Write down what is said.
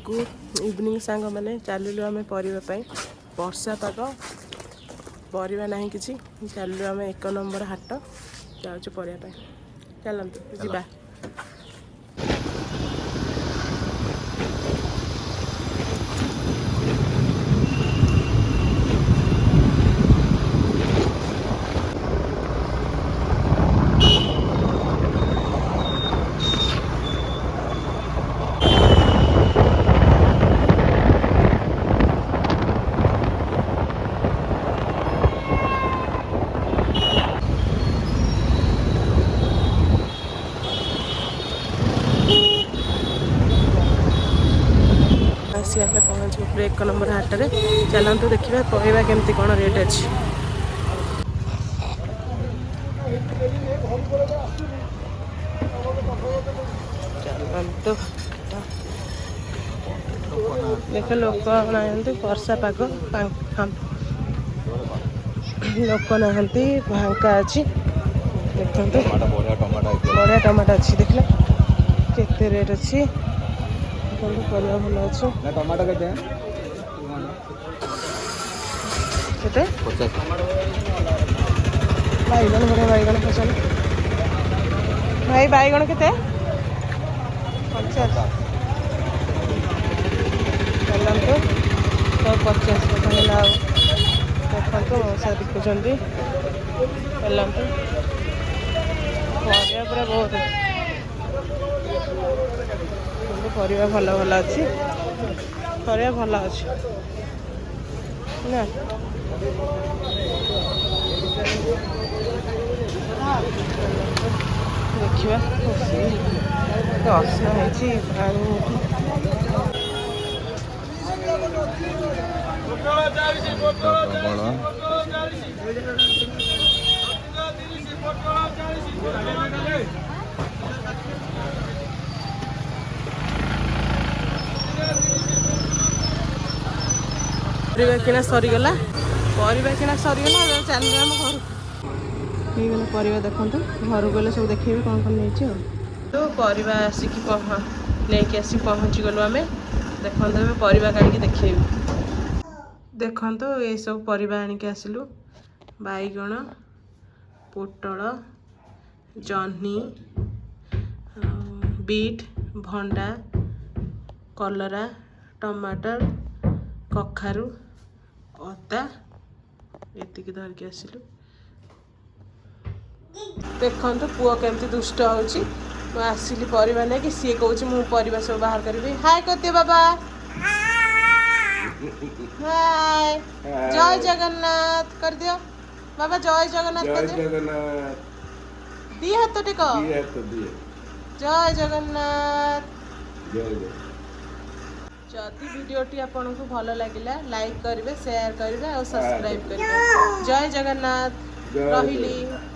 Good evening ସାଙ୍ଗମାନେ। ଚାଲିଲୁ ଆମେ ପରିବା ପାଇଁ। ବର୍ଷା ପାଗ, ପରିବା ନାହିଁ କିଛି। ଚାଲିଲୁ ଆମେ 1 ନମ୍ବର ହାଟ ଯାଉଛୁ ପରିବା ପାଇଁ। ଚାଲନ୍ତୁ ଯିବା। ଆସି ଆମେ ପହଞ୍ଚିବୁ ପୁରା 1 ନମ୍ବର ହାଟରେ। ଚାଲନ୍ତୁ ଦେଖିବା ପରିବା କେମିତି କ'ଣ ରେଟ୍ ଅଛି। ଚାଲନ୍ତୁ ଦେଖ, ଲୋକ ନାହାନ୍ତି, ବର୍ଷା ପାଗ, ଲୋକ ନାହାନ୍ତି, ଫାଙ୍କା ଅଛି। ଦେଖନ୍ତୁ, ବଢ଼ିଆ ଟମାଟୋ ଅଛି। ଦେଖିଲେ କେତେ ରେଟ୍ ଅଛି। ଦେଖନ୍ତୁ, ପରିବା ଭଲ ଅଛି। ଟମାଟୋ କେତେ? କେତେ? 50। ବାଇଗଣ, ବଢ଼ିଆ ବାଇଗଣ ଫସଲ। ଭାଇ, ବାଇଗଣ କେତେ? 50। ଚାଲନ୍ତୁ, ତ 50 ଟଙ୍କା ହେଲା। ଆଉ ଦେଖନ୍ତୁ, ମଉସା ବିକୁଛନ୍ତି। ଚାଲନ୍ତୁ, ପରିବା ପୁରା ବହୁତ। କିନ୍ତୁ ପରିବା ଭଲ ଭଲ ଅଛି, ପରିବା ଭଲ ଅଛି ନା। ଦେଖିବା, ଅସନା ହେଇଛି ପାଣି। ପ୍ରବଳ। ପରିବା କିଣା ସରିଗଲା, ପରିବା କିଣା ସରିଗଲା। ଏବେ ଚାଲିଲୁ ଆମ ଘରକୁ। ହେଇଗଲା ପରିବା। ଦେଖନ୍ତୁ, ଘରକୁ ଗଲେ ସବୁ ଦେଖେଇବି କ'ଣ କ'ଣ ନେଇଛି। ଆଉ ତ ପରିବା ଆସିକି ନେଇକି ଆସି ପହଞ୍ଚିଗଲୁ ଆମେ। ଦେଖନ୍ତୁ, ଏବେ ପରିବା କାଢ଼ିକି ଦେଖେଇବି। ଦେଖନ୍ତୁ, ଏସବୁ ପରିବା ଆଣିକି ଆସିଲୁ: ବାଇଗଣ, ପୋଟଳ, ଜହ୍ନି, ଆଉ ବିଟ୍, ଭଣ୍ଡା, କଲରା, ଟମାଟର, କଖାରୁ, ଅଦା, ଏତିକି ଧରିକି ଆସିଲୁ। ଦେଖନ୍ତୁ, ପୁଅ କେମିତି ଦୁଷ୍ଟ ହେଉଛି। ମୁଁ ଆସିଲି ପରିବା ନେଇକି, ସିଏ କହୁଛି ମୁଁ ପରିବା ସବୁ ବାହାର କରିବି। ହାଏ କରିଦିଅ ବାବା, ହାଏ। ଜୟ ଜଗନ୍ନାଥ କରିଦିଅ ବାବା, ଜୟ ଜଗନ୍ନାଥ ଜୟ କରିଦିଅ। ଜଗନ୍ନାଥ। ଦି ହାତ ଟେକ। ଦି ହାତ ଦିଏ। ଜୟ ଜଗନ୍ନାଥ। ଜୟ ଜଗନ୍ନାଥ। ଯଦି ଭିଡ଼ିଓଟି ଆପଣଙ୍କୁ ଭଲ ଲାଗିଲା, ଲାଇକ୍ କରିବେ, ସେୟାର କରିବେ ଆଉ ସବସ୍କ୍ରାଇବ୍ କରିବେ। ଜୟ ଜଗନ୍ନାଥ। ଜୟ ରହିଲି। ଜଗନ୍ନାଥ।